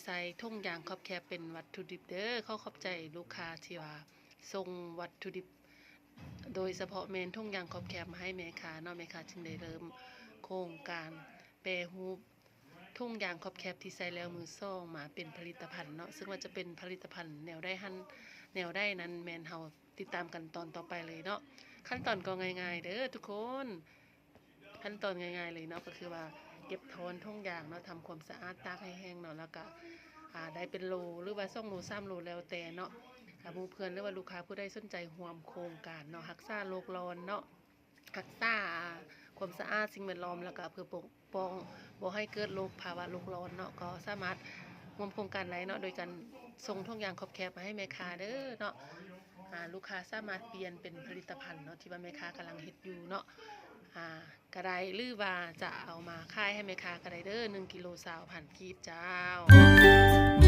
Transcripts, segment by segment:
ໃຊ້ຖົງຢາງຂອບແຄບເປັນວັດຖຸດິບເດີ. ຂໍຂອບໃຈລູກຄ້າທີ່ວ່າສົ່ງວັດຖຸດິບ ໂດຍສະເພາະແມ່ນຖົງຢາງຂອບແຄບມາໃຫ້ແມ່ຄ້າເນາະ, ແມ່ຄ້າຈຶ່ງໄດ້ເລີ່ມໂຄງການແປຮູບຖົງຢາງຂອບແຄບທີ່ໃຊ້ແລ້ວມືສອງມາເປັນຜະລິດຕະພັນເນາະ. ເຊິ່ງວ່າຈະເປັນຜະລິດຕະພັນແນວໃດຫັ້ນ ແນວໃດນັ້ນແມ່ນເຮົາຕິດຕາມກັນຕອນຕໍ່ໄປເລີຍເນາະ. ຂັ້ນຕອນກໍງ່າຍໆເດີທຸກຄົນ. ຂັ້ນຕອນງ່າຍໆເລີຍເນາະ ກໍຄືວ່າເກັບຖອນຖົງຢາງເນາະ, ທຳຄວາມສະອາດ, ຕາກໃຫ້ແຫ້ງເນາະ, ແລ້ວກະ ອາ ໄດ້ເປັນໂລ ຫຼືວ່າສອງໂລ ສາມໂລ ແລ້ວແຕ່ເນາະ. ຖ້າໝູ່ເພື່ອນ ຫຼືວ່າລູກຄ້າຜູ້ໃດສົນໃຈຮ່ວມໂຄງການເນາະ, ຮັກສາໂລກຮ້ອນເນາະ, ຮັກສາຄວາມສະອາດສິ່ງແວດລ້ອມ ແລ້ວກະເພື່ອປົກປ້ອງບໍ່ໃຫ້ເກີດໂລກ ພາວະໂລກຮ້ອນເນາະ, ກໍສາມາດຮ່ວມໂຄງການໄດ້ເນາະ ໂດຍການສົ່ງຖົງຢາງຂອບແຄບມາໃຫ້ແມ່ຄ້າເດີເນາະ. ອາ ລູກຄ້າສາມາດປ່ຽນເປັນຜະລິດຕະພັນເນາະ ທີ່ວ່າແມ່ຄ້າກຳລັງເຮັດຢູ່ເນາະ ອາ ກະໄດ້ ຫຼືວ່າຈະເອົາມາຂາຍໃຫ້ແມ່ຄ້າກະໄດ້ເດີ, ໜຶ່ງກິໂລຊາວພັນກີບເຈົ້າ.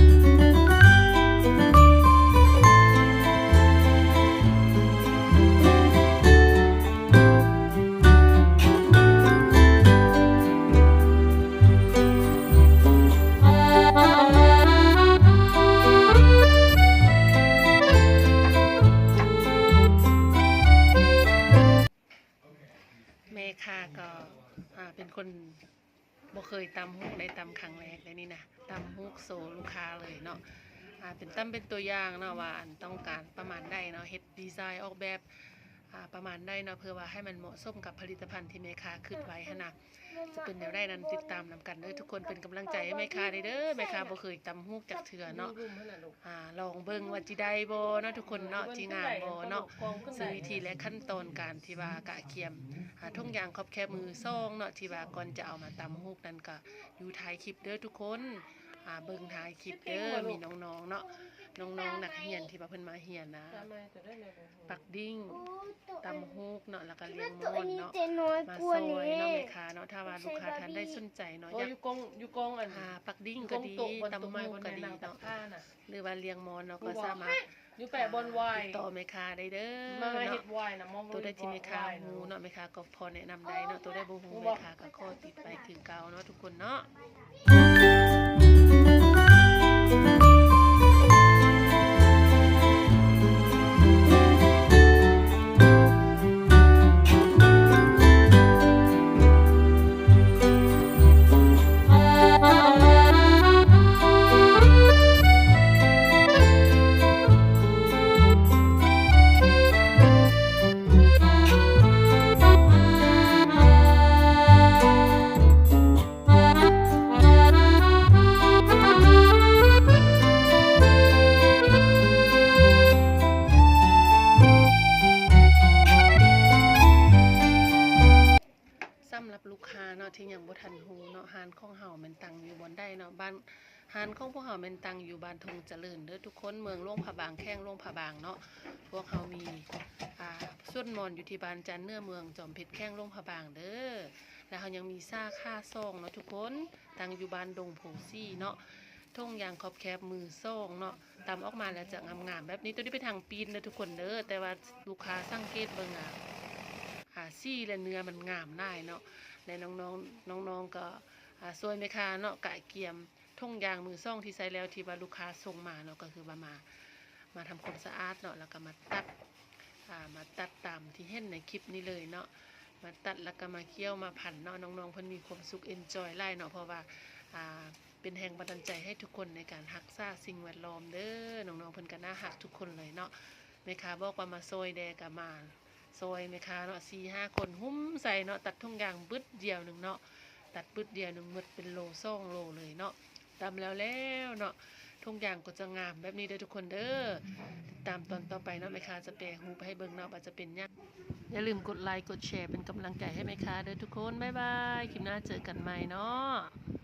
ແມ່ຄ້າກໍ ອາ ເປັນຄົນບໍ່ເຄີຍຕຳຫູກ ໄດ້ຕຳຄັ້ງແລກເດ້ນີ້ນະ, ຕຳຫູກໂຊລູກຄ້າເລີຍເນາະ. ອາ ເປັນຕຳເປັນຕົວຢ່າງເນາະ ວ່າອັນຕ້ອງການປະມານໃດເນາະ, ເຮັດດີໄຊອອກແບບ ອາ ປະມານໃດເນາະ ເພື່ອວ່າໃຫ້ມັນເໝາະສົມກັບຜະລິດຕະພັນທີ່ແມ່ຄ້າຄິດໄວ້ຫັ້ນນະ. ຈະເປັນແນວໃດນັ້ນ ຕິດຕາມນຳກັນເດີທຸກຄົນ, ເປັນກຳລັງໃຈໃຫ້ແມ່ຄ້າແດ່ເດີ. ແມ່ຄ້າບໍ່ເຄີຍຕຳຫູກຈັກເທື່ອເນາະ. ອາ ລອງເບິ່ງວ່າຊິໄດ້ບໍ່ເນາະທຸກຄົນເນາະ, ຊິງາມບໍ່ເນາະ. ເຊິ່ງວິທີ ແລະ ຂັ້ນຕອນການທີ່ວ່າກະກຽມ ອາ ຖົງຢາງຂອບແຄບມືສອງເນາະ ທີ່ວ່າກ່ອນຈະເອົາມາຕຳຫູກນັ້ນ ກະຢູ່ທ້າຍຄລິບເດີທຸກຄົນ. ອາ ເບິ່ງທ້າຍຄລິບເດີ. ມີນ້ອງໆເນາະ, ນ້ອງໆນັກຮຽນທີ່ວ່າເພິ່ນມາຮຽນນະ ປັກດິ້ງ, ຕຳຫູກເນາະ ແລ້ວກະລຽງມອນເນາະ ມາຊ່ອຍເນາະແມ່ຄ້າເນາະ. ຖ້າວ່າລູກຄ້າທ່ານໃດສົນໃຈເນາະ ຢາກ ຢູ່ກອງ ຢູ່ກອງອັນ ອາ ປັກດິ້ງກໍດີ, ຕຳຫູກກໍດີເນາະ ຫຼືວ່າລຽງມອນເນາະ ກໍສາມາດ ຢູ່ແປະບ່ອນວາຍ ຕິດຕໍ່ແມ່ຄ້າໄດ້ເດີເນາະ. ໂຕໃດທີ່ແມ່ຄ້າຮູ້ເນາະ ແມ່ຄ້າກໍພໍແນະນຳໄດ້ເນາະ, ໂຕໃດບໍ່ຮູ້ແມ່ຄ້າກໍຂໍຕິດໄປຄືເກົ່າເນາະທຸກຄົນເນາະ. ສຳລັບລູກຄ້າເນາະ ທີ່ຍັງບໍ່ທັນຮູ້ເນາະ, ຮ້ານຂອງເຮົາແມ່ນຕັ້ງຢູ່ບ່ອນໃດເນາະ, ບ້ານ ຮ້ານຂອງພວກເຮົາແມ່ນຕັ້ງຢູ່ບ້ານທົ່ງຈະເລີນເດີທຸກຄົນ, ເມືອງຫຼວງພະບາງ, ແຂວງຫຼວງພະບາງເນາະ. ພວກເຮົາມີ ອາ ສວນມອນຢູ່ທີ່ບ້ານຈັນເໜືອ ເມືອງຈອມເພັດ, ແຂວງຫຼວງພະບາງເດີ. ແລ້ວເຮົາຍັງມີສາຂາສອງເນາະທຸກຄົນ, ຕັ້ງຢູ່ບ້ານດົງໂພສີເນາະ. ຖົງຢາງຂອບແຄບມືສອງເນາະ, ຕຳອອກມາແລ້ວຈະງາມໆແບບນີ້. ໂຕນີ້ເປັນທາງປີ້ນເດີທຸກຄົນເດີ, ແຕ່ວ່າລູກຄ້າສັງເກດເບິ່ງ ອາ ອາ ສີ ແລະ ເນື້ອມັນງາມຫຼາຍເນາະ. ແລະ ນ້ອງໆ ນ້ອງໆກໍ ອາ ຊ່ວຍແມ່ຄ້າເນາະ ກະກຽມຖົງຢາງມືສອງທີ່ໃຊ້ແລ້ວ ທີ່ວ່າລູກຄ້າສົ່ງມາເນາະ, ກໍຄືວ່າມາ ມາທຳຄວາມສະອາດເນາະ, ແລ້ວກໍມາຕັດ ອາ ມາຕັດຕາມທີ່ເຫັນໃນຄລິບນີ້ເລີຍເນາະ. ມາຕັດແລ້ວກໍມາກ້ຽວມາພັນເນາະ. ນ້ອງໆເພິ່ນມີຄວາມສຸກ ເອັນຈອຍຫຼາຍເນາະ, ເພາະວ່າ ອາ ເປັນແຮງບັນດານໃຈໃຫ້ທຸກຄົນໃນການຮັກສາສິ່ງແວດລ້ອມເດີ. ນ້ອງໆເພິ່ນກໍໜ້າຮັກທຸກຄົນເລີຍເນາະ. ແມ່ຄ້າບອກວ່າມາຊ່ອຍແດ່ກໍມາຊ່ອຍແມ່ຄ້າເນາະ, ສີ່ຫ້າຄົນຮຸ້ມໃສ່ເນາະ, ຕັດຖົງຢາງບຶດດຽວໜຶ່ງເນາະ, ຕັດບຶດດຽວໜຶ່ງໝົດເປັນໂລສອງໂລເລີຍເນາະ. ຕຳແລ້ວແລ້ວເນາະ, ຖົງຢາງກໍຈະງາມແບບນີ້ເດີທຸກຄົນເດີ. ຕິດຕາມຕອນຕໍ່ໄປເນາະ, ແມ່ຄ້າຈະແປຮູບໃຫ້ເບິ່ງເນາະ ວ່າຈະເປັນຫຍັງ. ຢ່າລືມກົດໄລກົດແຊເປັນກຳລັງໃຈໃຫ້ແມ່ຄ້າເດີທຸກຄົນ. ບາຍບາຍ, ຄລິບໜ້າເຈີກັນໃໝ່ເນາະ.